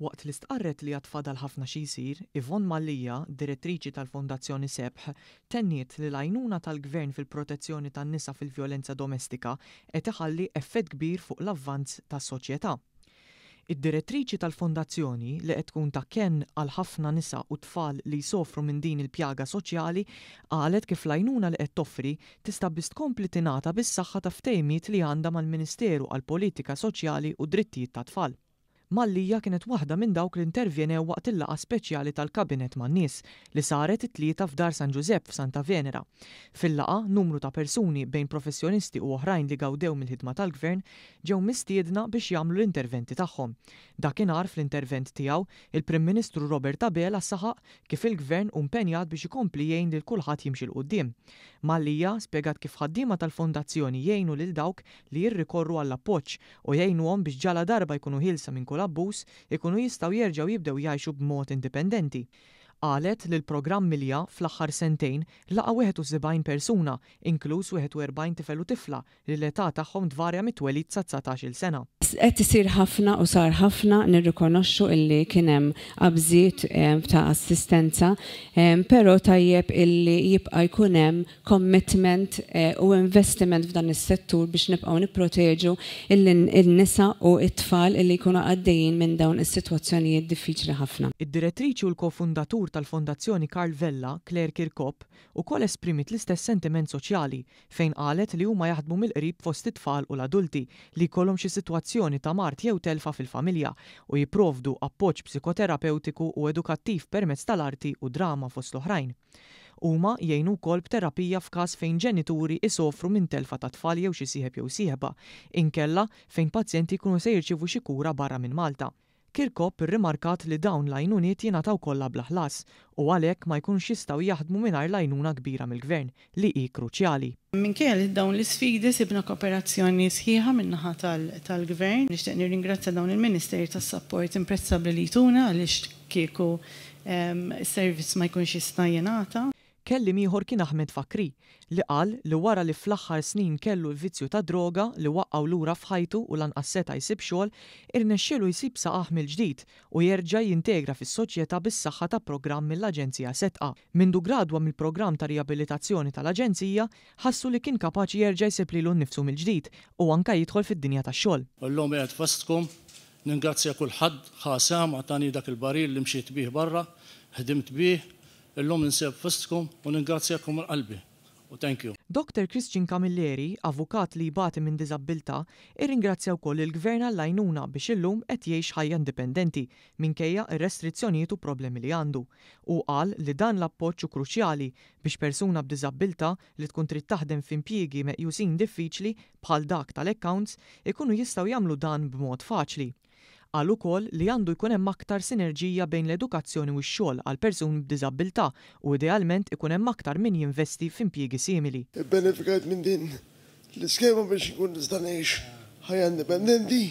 Waqt li stqarret li għad fadal ħafna xi jsir, Yvonne Mallia, Direttriċi tal-Fondazzjoni Sebħ, tenniet li l-għajnuna tal-Gvern fil-protezzjoni tan-nisa fil-vjolenza domestika qed iħalli effett kbir fuq l-avvanz tas-soċjetà. Id-Direttriċi tal-Fondazzjoni, li qed tkun ta' kenn għal ħafna nisa u tfal li jsofru minn din il-pjaga soċjali, qalet kif l-għajnuna li qed toffri tista' biss tkompli tingħata bis-saħħa ta' ftehimiet li għandha mal-Ministeru għall-Politika Soċjali u d-Drittijiet tat-Tfal. Mallia kienet waħda minn dawk li intervjenew waqt il-laqgħa speċjali tal-Kabinett man-nies li saret it-Tlieta f'Dar San Ġużepp f'Santa Venera. Fil-laqgħa, numru ta' persuni, bejn professjonisti u oħrajn li gawdew mill-ħidma tal-Gvern, ġew mistiedna biex jagħmlu l-interventi tagħhom. Dakinhar fl-intervent tiegħu, il-Prim Ministru Robert Abela saħaq kif il-Gvern hu mpenjat biex ikompli jgħin lil kulħadd jimxi 'l quddiem. Mallia spjegat kif ħaddiema tal-Fondazzjoni jgħinu lil dawk li jirrikorru għall-appoġġ u jgħinuhom biex ġaladarba jkunu ħielsa minn kull abbuż, ikunu jistgħu jerġgħu jibdew jgħixu b'mod indipendenti. Qalet li l-programm Milja fl-aħħar sentejn laqa' 71 persuna, inkluż 41 tifel u tifla li l-età tagħhom tvarja mit-twelid sa 19-il sena. Qed isir ħafna u sar ħafna, nirrikonoxxu illi kien hemm qabżiet ta' assistenza, però tajjeb illi jibqa' jkun hemm commitment u investiment f'dan is-settur biex nibqgħu nipproteġu n-nisa u t-tfal li jkunu għaddejjin minn dawn is-sitwazzjonijiet diffiċli ħafna. Id-Direttriċi u l-ko-fundatur tal-Fondazzjoni Karl Vella, Claire Chircop, ukoll esprimiet l-istess sentiment soċjali fejn qalet li huma jaħdmu mill-qrib fost it-tfal u l-adulti li jkollhom xi sitwazzjoni ta' mard jew telfa fil-familja u jipprovdu appoġġ psikoterapewtiku u edukattiv permezz tal-arti u d-drama fost l-oħrajn. Huma jgħinu wkoll b'terapija f'każ fejn ġenituri isofru minn telfa ta' tfal jew xi sieħeb jew sieħba, inkella fejn pazjenti jkunu se jirċievu xi kura barra minn Malta. Chircop irrimarkat li dawn l-għajnuniet jingħataw kollha bla ħlas u għalhekk ma jkunux jistgħu jaħdmu mingħajr l-għajnuna kbira mill-Gvern, li hi kruċjali. Minkejja li dawn l-isfidi sibna kooperazzjoni sħiħa min-naħa tal-Gvern. Nixtieq nirringrazzja dawn il-Ministeri tas-sapport imprezzabbli li jtuna għaliex kieku s-servizz ma jkunx jista' jingħata. Kelliem ieħor kien Ahmed Fakhri, li qal li wara li fl-aħħar snin kellu l-vizzju tad-droga li waqqgħu lura f'ħajtu u lanqas seta' jsib xogħol, irnexxielu jsib saqajh mill-ġdid u jerġa' jintegra fis-soċjetà bis-saħħa ta' programm mill-Aġenzija Sedqa. Mindu ggradwa mill-programm ta' riabilitazzjoni tal-Aġenzija, ħassu li kien kapaċi jerġa' jsib lilu nnifsu mill-ġdid u anke jidħol fid-dinja tax-xogħol. Illum qiegħed fostkom Ningrazzja kulħadd ħa sehem għatani dak il-baril li mxiet bih barra, ħdimt bih, illum ninsab fostkom u ningrazzjakom minn qalbi u thank you. Doctor Christian Camilleri, avukat li jbati minn diżabbiltà, irringrazzja wkoll lill-Gvern għall-għajnuna biex illum qed jgħix ħajja indipendenti minkejja r-restrizzjonijiet u problemi li għandu. Hu qal li dan l-appoġġ hu kruċjali biex persuna b'diżabbiltà li tkun trid taħdem f'impjiegi meqjusin diffiċli bħal dak tal-accounts ikunu jistgħu jagħmlu dan b'mod faċli. Qal ukoll li għandu jkun hemm aktar sinerġija bejn l-edukazzjoni u x-xogħol għal persuni b'diżabbiltà u idealment ikun hemm aktar min jinvesti f'impjiegi simili. Ibbenefikajt minn din l-iskema biex inkun nista' ngħix ħajja indipendenti.